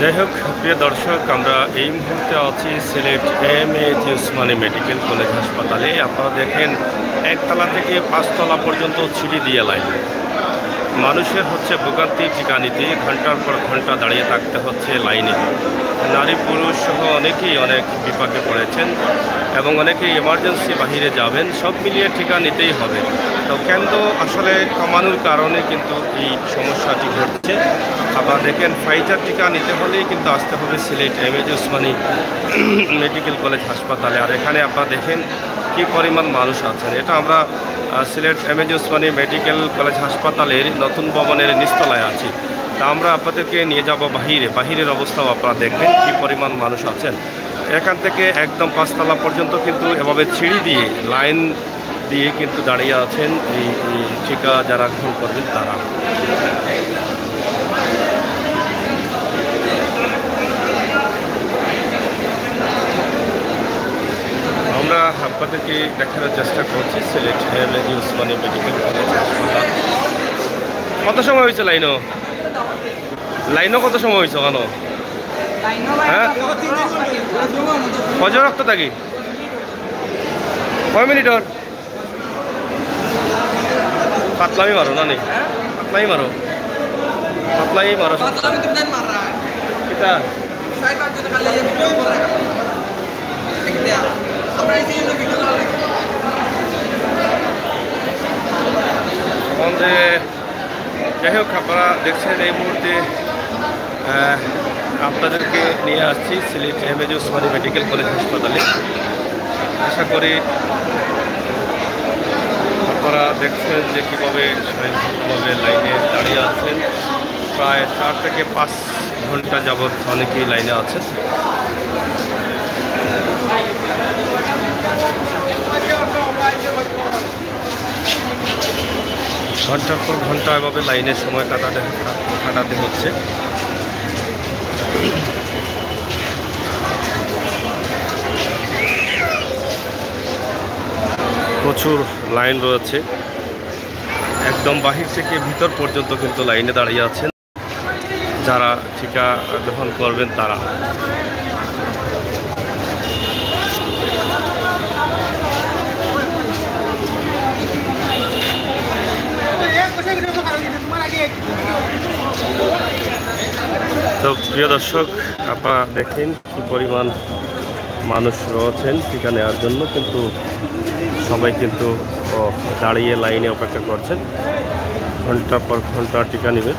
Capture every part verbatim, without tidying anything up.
যাই হোক, প্রিয় দর্শক, আমরা এই মুহূর্তে আছি Sylhet M A G Usmani medical college হাসপাতালে। আপনারা দেখেন, একতলা থেকে পাঁচতলা পর্যন্ত সিঁড়ি দিয়ে লাইন। মানুষের হচ্ছে ভোগান্তি টিকা নিতে ঘন্টার পর ঘন্টা দাঁড়িয়ে থাকতে হচ্ছে লাইনে। নারী পুরুষ সহ অনেকেই অনেক বিপাকে পড়েছেন এবং অনেকেই ইমার্জেন্সি বাইরে যাবেন। সব মিলিয়ে টিকা নিতেই হবে। তো কেন্দ্র আসলে কমানোর কারণে কিন্তু এই সমস্যাটি ঘটছে। আপনারা দেখেন, ফাইজার টিকা নিতে হলেই কিন্তু আসতে হবে Sylhet M A G Usmani medical college হাসপাতালে। আর এখানে আপনারা দেখেন কি পরিমাণ মানুষ আছেন। এটা আমরা আহ, Sylhet M A G Usmani medical college হাসপাতালের নতুন ভবনের নিচতলায় আছি। তা আমরা আপনাদেরকে নিয়ে যাব বাহিরে, বাহিরের অবস্থাও আপনারা দেখবেন কি পরিমাণ মানুষ আছেন। এখান থেকে একদম পাঁচতলা পর্যন্ত কিন্তু এভাবে সিঁড়ি দিয়ে, লাইন দিয়ে কিন্তু দাঁড়িয়ে আছেন এই এই টিকা যারা গ্রহণ করবেন তারা। আমরা আপনাদেরকে দেখানোর চেষ্টা করছি Sylhet M A G Usmani medical college হাসপাতাল। কত সময় হয়েছে লাইনও? লাইনও কত সময় হয়েছে ওখানো? হ্যাঁ, ফজর রক্ত থাকি কয় মিনিট ওর? পাতলামি মারো না নি? পাতলামি মারো, পাতলামি মারো। কিতা? এখন যে, যাই হোক, আপনারা দেখছেন এই মুহূর্তে আহ, আপনাদেরকে নিয়ে আসছি Sylhet M A G Usmani medical college হাসপাতালে। আশা করি আপনারা দেখছেন যে কীভাবে স্বয়ংক্রিয়ভাবে লাইনে দাঁড়িয়ে আছেন। প্রায় চার থেকে পাঁচ ঘন্টা যাবৎ অনেকেই লাইনে আছেন। ঘন্টার পর ঘন্টা এভাবে লাইনে সময় কাটাতে কাটাতে হচ্ছে। প্রচুর লাইন রয়েছে, একদম বাহির থেকে ভিতর পর্যন্ত কিন্তু লাইনে দাঁড়িয়ে আছেন যারা টিকা গ্রহণ করবেন তারা। তো প্রিয় দর্শক, আপনারা দেখেন কি পরিমাণ মানুষ রয়েছেন টিকা নেওয়ার জন্য, কিন্তু সবাই কিন্তু, ও, দাঁড়িয়ে লাইনে অপেক্ষা করছেন ঘন্টার পর ঘন্টা টিকা নেবেন।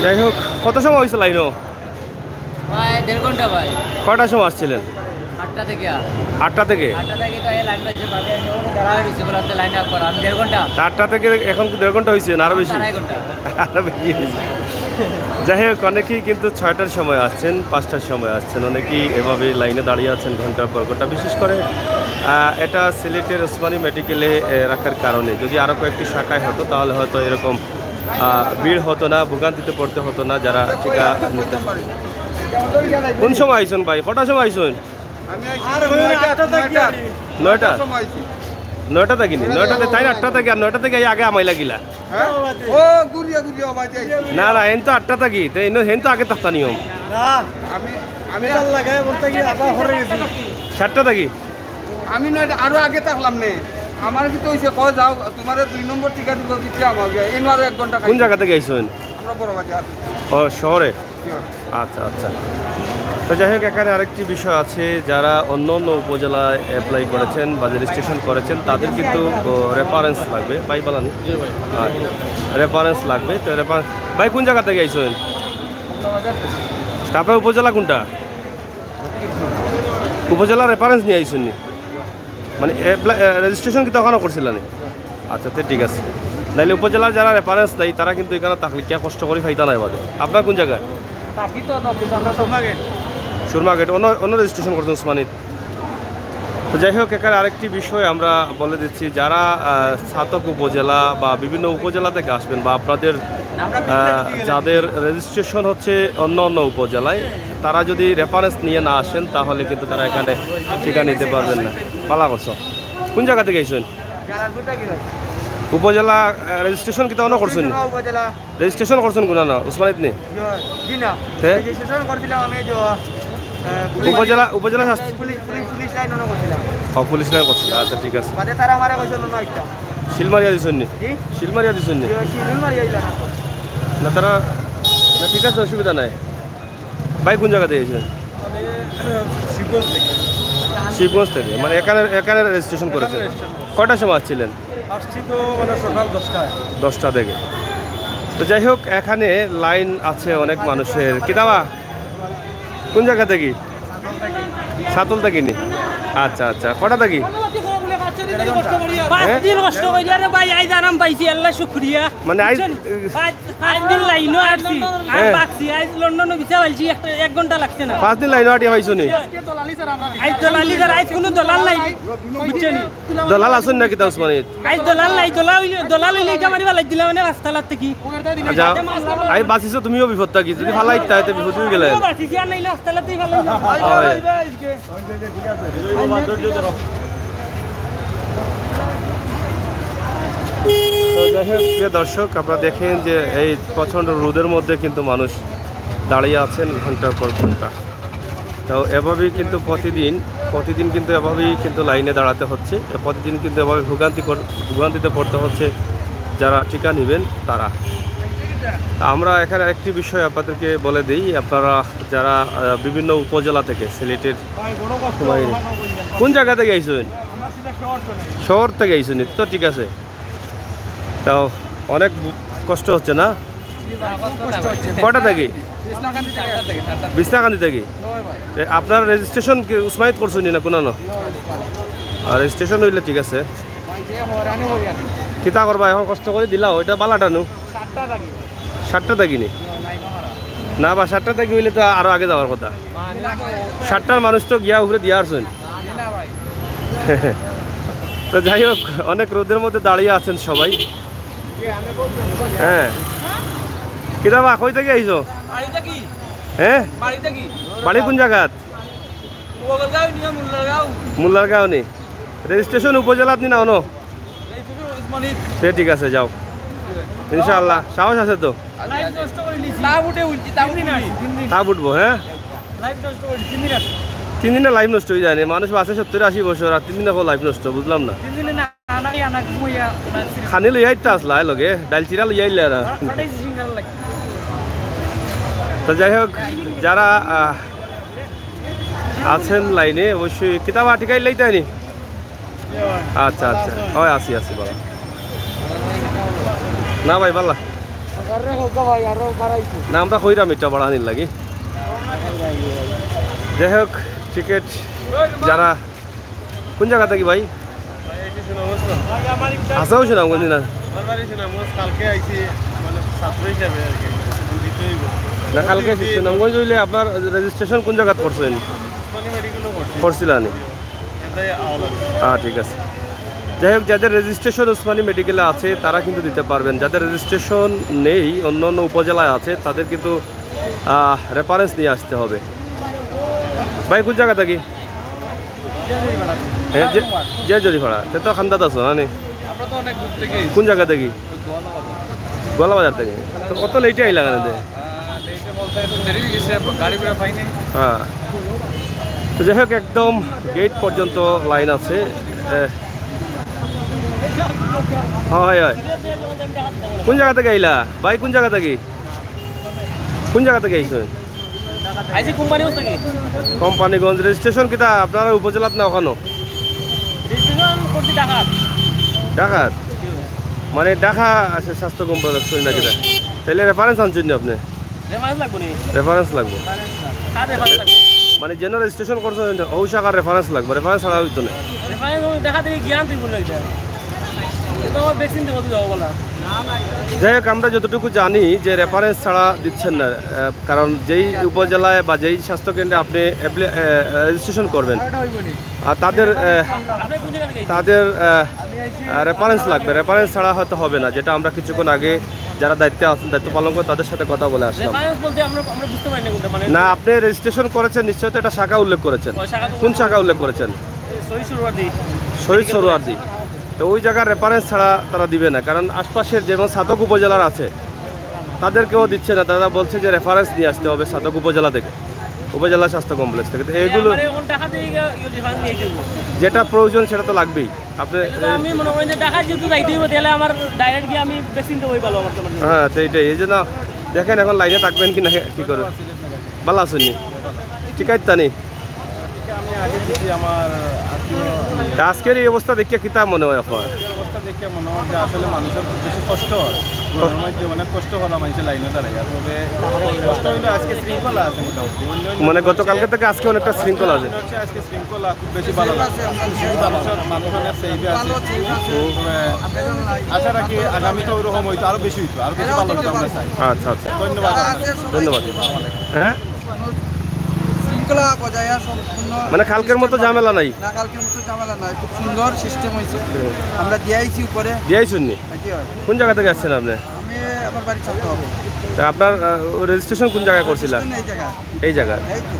যাই হোক, কত সময় হয়েছে লাইনও? প্রায় দেড় ঘন্টা ভাই। কয়টার সময় আসছিলেন? আটটা থেকে। আটটা থেকে? আটটা থেকে তো এই লাইনটা যে ভাবে আমি ওখানে দাঁড়া হয়ে রয়েছি, বলে, "আপনি লাইনে আপ করা।" আমি দেড় ঘন্টা। তা আটটা থেকে এখন দেড় ঘন্টা হয়েছে না আরো বেশি? আড়াই ঘন্টা। আরো বেশি হয়েছে। যাই হোক, অনেকেই কিন্তু ছয়টার সময় আসছেন, পাঁচটার সময় আসছেন, অনেকেই এভাবে লাইনে দাঁড়িয়ে আছেন ঘন্টার পর ঘন্টা। বিশেষ করে আহ, এটা সিলেটের ওসমানী মেডিকেলে আহ, রাখার কারণে, যদি আরো কয়েকটি শাখায় হতো তাহলে হয়তো এরকম আহ, ভিড় হতো না, ভোগান্তিতে পড়তে হতো না যারা টিকা নিতে। কোন সময় আইছেন ভাই? কটার সময় আইছেন? আমি আইছি নয়টা, নয়টা। নয়টা? নয়টা সময় আইছি। নয়টা থাকি নি? নয়টাতে তাই আটটা থাকি, আর নয়টা থেকে আগে আমাই লাগিলা। হ্যাঁ? ও, ঘুরিয়া ঘুরিয়া বাজে আইছি। না, না, এন তো আটটা থাকি, তো এন, এন তো আগে থাকতা নিয়ম। না। আমি, আমি এটা লাগায় বলতে গিয়ে আবার হরে গেছি। সাতটা থাকি? আমি নয়টা, আরো আগে থাকলাম নে। আমার কি তো হইছে, কয় যাও, তোমারে দুই নম্বর টিকা দিব, দিতে আমার গিয়া। এন আরো এক ঘন্টা কোন খাই। জায়গা থেকে আইছেন? আমরা বড় বাজার। ও, শহরে? জি। আচ্ছা, আচ্ছা। তো যাই হোক, এখানে আরেকটি বিষয় আছে, যারা অন্য অন্য উপজেলায় অ্যাপ্লাই করেছেন বা রেজিস্ট্রেশন করেছেন, তাদের কিন্তু রেফারেন্স লাগবে। ভাই বালানি, রেফারেন্স লাগবে। তো রেফারেন্স, ভাই কোন জায়গা থেকে আইছেন? আপনার উপজেলা কোনটা? উপজেলা রেফারেন্স নিয়ে আইছেন নি? মানে রেজিস্ট্রেশন কি তখনও করছিলেন? আচ্ছা, তো ঠিক আছে। নাইলে উপজেলার যারা রেফারেন্স নাই, তারা কিন্তু এখানে থাকলে কি কষ্ট করে ফাইতা নাই বাদে। আপনার কোন জায়গা? থাকি তো নবীগঞ্জ, আমরা সুরমাগেট। সুরমাগেট, অন্য অন্য রেজিস্ট্রেশন করছেন উসমানীত। তো যাই হোক, এখানে আরেকটি বিষয় আমরা বলে দিচ্ছি, যারা আহ, ছাতক উপজেলা বা বিভিন্ন উপজেলা থেকে আসবেন বা আপনাদের আহ, যাদের রেজিস্ট্রেশন হচ্ছে অন্য অন্য উপজেলায়, তারা যদি রেফারেন্স নিয়ে না আসেন, তাহলে কিন্তু তারা এখানে টিকা নিতে পারবেন না। পালা করছো কোন জায়গা থেকে আইছেন? জালালপুর থাকি ভাই। উপজেলা রেজিস্ট্রেশন কিতা অন্য করছেন? উপজেলা। রেজিস্ট্রেশন করছেন কোন না উসমানীত নি? জি না। তে? রেজিস্ট্রেশন করছিলাম আমি যে, আহ, পুলিশ, উপজেলা, উপজেলা স্বাস্থ্য পুলিশ, পুলিশ, পুলিশ লাইন অন্য করছিলাম। ও, পুলিশ লাইন করছেন, আচ্ছা, ঠিক আছে। বাদে তারা আমারে কইছে অন্য একটা। সিল মারিয়া দিছেন নি? জি? সিল মারিয়া দিছেন নি? জি, সিল মারিয়া দিলাম। না, তারা, না, ঠিক আছে, অসুবিধা নাই। ভাই কোন জায়গা থেকে এসেছেন? শিবগঞ্জ থেকে। শিবগঞ্জ থেকে, মানে এখানে, এখানে রেজিস্ট্রেশন করেছেন? কয়টার সময় আসছিলেন? আসছি তো মানে সকাল দশটায়। দশটা থেকে। তো যাই হোক, এখানে লাইন আছে অনেক মানুষের। কিতাবা, কোন জায়গা থেকে? সাতল থেকে নি? আচ্ছা, আচ্ছা, কটা থেকে? পাঁচ দিন কষ্ট করি, আরে ভাই, আইজ আরাম পাইছি, আল্লাহ শুক্রিয়া। মানে আইজ বুঝছেন? পাঁচ, পাঁচ দিন লাইনও আটছি, আর হ্যাঁ। বাঁচছি। আইজ লন্ডনও ভিসা পাইছি, একটা, এক ঘন্টা লাগছে না। পাঁচ দিন লাইনও আটিয়া পাইছো নি? আইজ দলালি স্যার, আইজ কোনো দলাল নাই, বুঝছেন? দলাল আছেন নাকি তা উসমানীত? আইজ দলাল নাই, দলাল অইলে, দলাল অইলে ইটা মারিবা লাগ দিলা মানে রাস্তালার থেকে। আচ্ছা, আইজ বাঁচিছো তুমিও বিপদ থাকি, যদি ফালাই তাইতে বিপদ হয়ে গেলে। বাঁচিছি আর নাইলে রাস্তালাতেই ফালাই। হয়। তো যাই হোক, প্রিয় দর্শক, আপনারা দেখেন যে এই প্রচণ্ড রোদের মধ্যে কিন্তু মানুষ দাঁড়িয়ে আছেন ঘন্টার পর ঘন্টা। তো এভাবেই কিন্তু প্রতিদিন, প্রতিদিন কিন্তু এভাবেই কিন্তু লাইনে দাঁড়াতে হচ্ছে, প্রতিদিন কিন্তু এভাবে ভোগান্তি কর-, ভোগান্তিতে পড়তে হচ্ছে যারা টিকা নেবেন তারা। আমরা এখানে আরেকটি বিষয় আপনাদেরকে বলে দিই, আপনারা যারা, আহ, বিভিন্ন উপজেলা থেকে সিলেটের কোন জায়গা থেকে আইছেন? শহর থেকে আইছেন, তো ঠিক আছে। তাও অনেক কষ্ট হচ্ছে না? কটা থেকে? বিছনাকান্দি থেকে। এ, আপনার রেজিস্ট্রেশন কি উসমানীত করছেন না কোনো? আর রেজিস্ট্রেশন হইলে ঠিক আছে। কিতা করবা এখন, কষ্ট করে দিলা, ওইটা বালাটা নু। সাতটা থাকি নি? না বা সাতটা থাকি হইলে তো আরো আগে যাওয়ার কথা। সাতটার মানুষ তো গিয়া উপরে দিয়া আসছেন। তো যাই হোক, অনেক রোদের মধ্যে দাঁড়িয়ে আছেন সবাই। হ্যাঁ, কিতা বা, কই থেকে আইছো? বাড়ি থাকি। হ্যাঁ, বাড়ি থাকি। বাড়ি কোন জায়গাত? গোপালগাঁও নিয়ে মুল্লারগাঁও। মুল্লারগাঁও নি? রেজিস্ট্রেশন উপজেলাত নি না অনো? এই তুমি উসমানী। সে ঠিক আছে, যাও, ইনশাআল্লাহ, সাহস আছে তো। লাইফ নষ্ট করে নিছি। তা উঠে উঠছি, তা উঠে। তা উঠবো, হ্যাঁ। লাইফ নষ্ট করে তিন দিন আছে। তিন দিনে লাইফ নষ্ট হয়ে যায়নি, মানুষ বাঁচে সত্তর আশি বছর, আর তিন দিনে লাইফ নষ্ট, বুঝলাম না। তিন দিনে না, আনাই আনা ঘুমাইয়া, খানি লইয়া আইতা আসলা, এ লগে ডাইল চিরা লইয়া আইলে আর। ফাটাইছি সিঙ্গার লাগে। তো যাই হোক, যারা আহ, আছেন লাইনে, অবশ্যই কিতাবা টিকাই লইতে হয়নি। আচ্ছা, আচ্ছা, হয়, আছি, আছি, বাবা। না ভাই, বালা। আরে হোক ভাই, আরো বাড়াইছি। না, আমরা কইরাম এটা বাড়ানির লাগি। যাই হোক, টিকিট যারা, কোন জায়গা থাকি ভাই? আসাও সুনামগঞ্জ না? আমার বাড়ি সুনামগঞ্জ, কালকে আইছি, মানে, ছাত্র হিসাবে আর কি। দিতে হইব। না, কালকে সুনামগঞ্জ হইলে আপনার রেজিস্ট্রেশন কোন জায়গাত করছেন? উসমানী মেডিকেলও করছি। করছিলা নি? এটাই আওয়াল আছে। হ্যাঁ, ঠিক আছে। যাই হোক, যাদের রেজিস্ট্রেশন উসমানী মেডিকেলে আছে, তারা কিন্তু দিতে পারবেন। যাদের রেজিস্ট্রেশন নেই, অন্য অন্য উপজেলায় আছে, তাদের কিন্তু, আহ, রেফারেন্স নিয়ে আসতে হবে। ভাই, কোন জায়গা থাকি? হ্যাঁ, যে, যে জরিপাড়া, তে তো খান্দাত আছো, না নি? আমরা তো অনেক দূর থেকে এসেছি। কোন জায়গা থাকি? গোয়ালাবাজার থেকে। তো কত লেটে আইলা কেন? আহ, লেটে বলতে একটু দেরি হয়ে গেছে, গাড়ি ঘোড়া পাইনি। হ্যাঁ। তো যাই হোক, একদম গেট পর্যন্ত লাইন আছে। এ, হয়, হয়। কোন জায়গা থেকে আইলা? ভাই, কোন জায়গা থাকি? কোন জায়গা থেকে আইছো? আইছি কোম্পানিগঞ্জ থাকি। কোম্পানিগঞ্জ। রেজিস্ট্রেশন কিতা আপনারা উপজেলাত না ওখানো? রেজিস্ট্রেশন করছি ঢাকাত। ঢাকাত? মানে ঢাকা আছে স্বাস্থ্য কমপ্লেক্স না কিতা? তাইলে রেফারেন্স আনছইন নি আপনে? রেফারেন্স লাগবো নি? রেফারেন্স লাগবো। কার রেফারেন্স লাগবো? মানে যেন রেজিস্ট্রেশন করছইন, অউ শাখার রেফারেন্স লাগবো, রেফারেন্স ছাড়া অইতো না। রেফারেন্স দেখা দেখি জ্ঞান তুই বললে এটা। এটা আমার ভ্যাকসিন দেবো, তুই যাবো বলা। যাই হোক, আমরা যতটুকু জানি যে রেফারেন্স ছাড়া দিচ্ছেন না, আহ, কারণ যেই উপজেলায় বা যেই স্বাস্থ্যকেন্দ্রে আপনি অ্যাপ্লি-, আহ, রেজিস্ট্রেশন করবেন, আর তাদের, আহ, আপনি কোন জায়গা থেকে? তাদের, আহ, আহ, রেফারেন্স লাগবে। রেফারেন্স ছাড়া হয়তো হবে না, যেটা আমরা কিছুক্ষণ আগে যারা দায়িত্বে আছেন, দায়িত্ব পালন করেন, তাদের সাথে কথা বলে আসলাম। রেফারেন্স বলতে আমরা, আমরা বুঝতে পারি না কোনটা, মানে না, আপনি রেজিস্ট্রেশন করেছেন, নিশ্চয়ই তো একটা শাখা উল্লেখ করেছেন। ও, শাখা তো কোন শাখা উল্লেখ করেছেন? শহীদ সরোয়ার্দী। শহীদ সরোয়ার্দী। তো ওই জায়গার রেফারেন্স ছাড়া তারা দিবে না, কারণ আশপাশের যেমন ছাতক উপজেলার আছে, তাদেরকেও দিচ্ছে না। তারা বলছে যে রেফারেন্স নিয়ে আসতে হবে ছাতক উপজেলা থেকে, উপজেলা স্বাস্থ্য কমপ্লেক্স থেকে। তো এইগুলো মানে এখন ঢাকা থেকে গিয়ে রেফারেন্স নিয়ে আসবো। যেটা প্রয়োজন সেটা তো লাগবেই। আপনি এটা তো আমি মনে করি যে ঢাকা যেহেতু যাইতে হইব, তাহলে আমার ডাইরেক্ট গিয়ে আমি ভ্যাকসিন দেবো, ভালো আমার জন্য। হ্যাঁ, তো এইটাই। এই জন্য দেখেন এখন লাইনে থাকবেন কি না, কি করবেন। ভালো আছেন নি? ঠিক আছে, তা নি? আমি আগে দিছি আমার আত্মীয়। তা আজকের এই অবস্থা দেখে কিতা মনে হয় আপনার? এই অবস্থা দেখে মনে হয় যে আসলে মানুষের খুব বেশি কষ্ট হয়। গরমের মধ্যে অনেক কষ্ট করা মানুষের লাইনে দাঁড়ায়। আর তবে কষ্ট হইলে আজকে শৃঙ্খলা আছে মোটামুটি। অন্য অন্য মানে গতকালকে থেকে আজকে অনেকটা শৃঙ্খলা আছে। হচ্ছে আজকে শৃঙ্খলা খুব বেশি ভালো লাগছে। মানুষের, মানুষ অনেক সেফে আছে। তবে আশা রাখি আগামীতে ওইরকম হইতো, আরো বেশি হইতো, আরো বেশি ভালো হইতো আমরা চাই। আচ্ছা, আচ্ছা। ধন্যবাদ আপনাকে। ধন্যবাদ। হ্যাঁ? শৃঙ্খলা বজায় আর সম্পূর্ণ মানে কালকের মতো ঝামেলা নাই? না, কালকের মতো ঝামেলা নাই, খুব সুন্দর সিস্টেম হয়েছে। আমরা দিয়াইছি উপরে। দিয়াইছেন নি? কি হয়? কোন জায়গা থেকে আসছেন আপনি? আমি আমার বাড়ি ছাড়তে হবে। তা আপনার, আহ, রেজিস্ট্রেশন কোন জায়গায় করছিলেন? এই জায়গা। এই জায়গা? এই তো।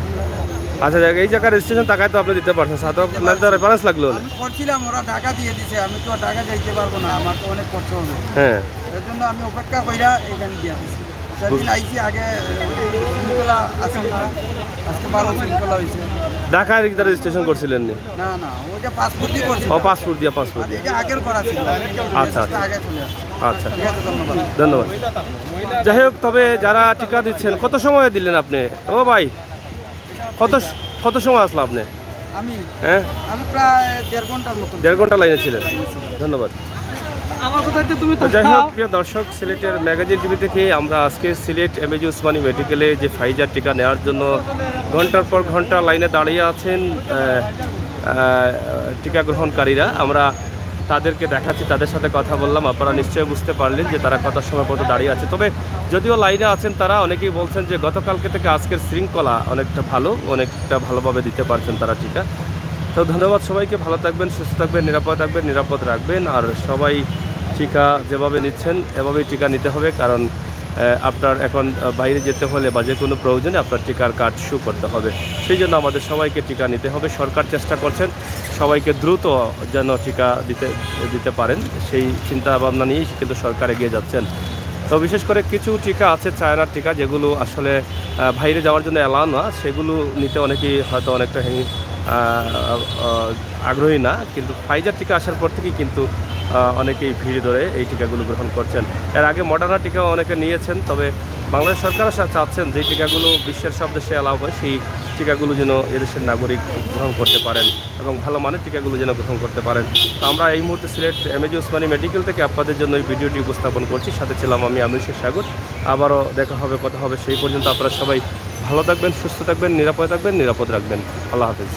আচ্ছা, যাক, এই জায়গার রেজিস্ট্রেশন টাকায় তো আপনি দিতে পারছেন, ছাতক নাহলে তো রেফারেন্স লাগলো না। আমি করছিলাম, ওরা ঢাকা দিয়ে দিছে, আমি তো ঢাকা যাইতে পারবো না, আমার তো অনেক খরচ হবে। হ্যাঁ। এর জন্য আমি অপেক্ষা কইরা এখানে দিয়ে দিছি। সেদিন আইছি আগে, শৃঙ্খলা আছিল না, আজকে ভালো শৃঙ্খলা হয়েছে। ঢাকায় কি তারা রেজিস্ট্রেশন করছিলেন নি? না, না, ওইটা পাসপোর্ট দিয়ে করছি। ও, পাসপোর্ট দিয়া, পাসপোর্ট দিয়া। এটা আগের করা ছিল। আচ্ছা, আচ্ছা। আগে চলে আসছে। আচ্ছা। ঠিক আছে, ধন্যবাদ। ধন্যবাদ। যাই হোক, তবে যারা টিকা দিচ্ছেন, কত সময় দিলেন আপনি? ও ভাই, কত, কত সময় আসলো আপনি? আমি? হ্যাঁ? আমি প্রায় দেড় ঘন্টার মতো। দেড় ঘন্টা লাইনে ছিলেন। ধন্যবাদ। আমার কথা হচ্ছে তুমি তো তো যাই হোক, খাও। প্রিয় দর্শক, সিলেটের ম্যাগাজিন টিভি থেকে আমরা আজকে সিলেট এমএজি উসমানী মেডিকেলে যে ফাইজার টিকা নেওয়ার জন্য ঘন্টার পর ঘন্টা লাইনে দাঁড়িয়ে আছেন, আহ, আহ, টিকা গ্রহণকারীরা, আমরা তাদেরকে দেখাচ্ছি, তাদের সাথে কথা বললাম। আপনারা নিশ্চয়ই বুঝতে পারলেন যে তারা কত সময় পর্যন্ত দাঁড়িয়ে আছে। তবে যদিও লাইনে আছেন তারা, অনেকেই বলছেন যে গতকালকে থেকে আজকের শৃঙ্খলা অনেকটা ভালো, অনেকটা ভালোভাবে দিতে পারছেন তারা টিকা। তো ধন্যবাদ সবাইকে, ভালো থাকবেন, সুস্থ থাকবেন, নিরাপদ থাকবেন, নিরাপদ রাখবেন। আর সবাই টিকা যেভাবে নিচ্ছেন, এভাবেই টিকা নিতে হবে, কারণ, আহ, আপনার এখন, আহ, বাইরে যেতে হলে বা যে কোনো প্রয়োজনে আপনার টিকার কার্ড শো করতে হবে। সেই জন্য আমাদের সবাইকে টিকা নিতে হবে। সরকার চেষ্টা করছেন সবাইকে দ্রুত যেন টিকা দিতে, দিতে পারেন, সেই চিন্তা ভাবনা নিয়েই কিন্তু সরকার এগিয়ে যাচ্ছেন। তো বিশেষ করে কিছু টিকা আছে, চায়নার টিকা, যেগুলো আসলে, আহ, বাইরে যাওয়ার জন্য অ্যালাউ না, সেগুলো নিতে অনেকেই হয়তো অনেকটা হি-, আহ, আহ, আগ্রহী না, কিন্তু ফাইজার টিকা আসার পর থেকেই কিন্তু, আহ, অনেকেই ভিড় ধরে এই টিকাগুলো গ্রহণ করছেন। এর আগে মডার্না টিকাও অনেকে নিয়েছেন, তবে বাংলাদেশ সরকার চা-, চাচ্ছেন যে টিকাগুলো বিশ্বের সব দেশে অ্যালাউ হয়, সেই টিকাগুলো যেন এদেশের নাগরিক গ্রহণ করতে পারেন এবং ভালো মানের টিকাগুলো যেন গ্রহণ করতে পারেন। তো আমরা এই মুহূর্তে সিলেট এমএজি ওসমানী মেডিকেল থেকে আপনাদের জন্য এই ভিডিওটি উপস্থাপন করছি। সাথে ছিলাম আমি আমির শেখ সাগর। আবারও দেখা হবে, কথা হবে। সেই পর্যন্ত আপনারা সবাই ভালো থাকবেন, সুস্থ থাকবেন, নিরাপদে থাকবেন, নিরাপদ রাখবেন। আল্লাহ হাফেজ।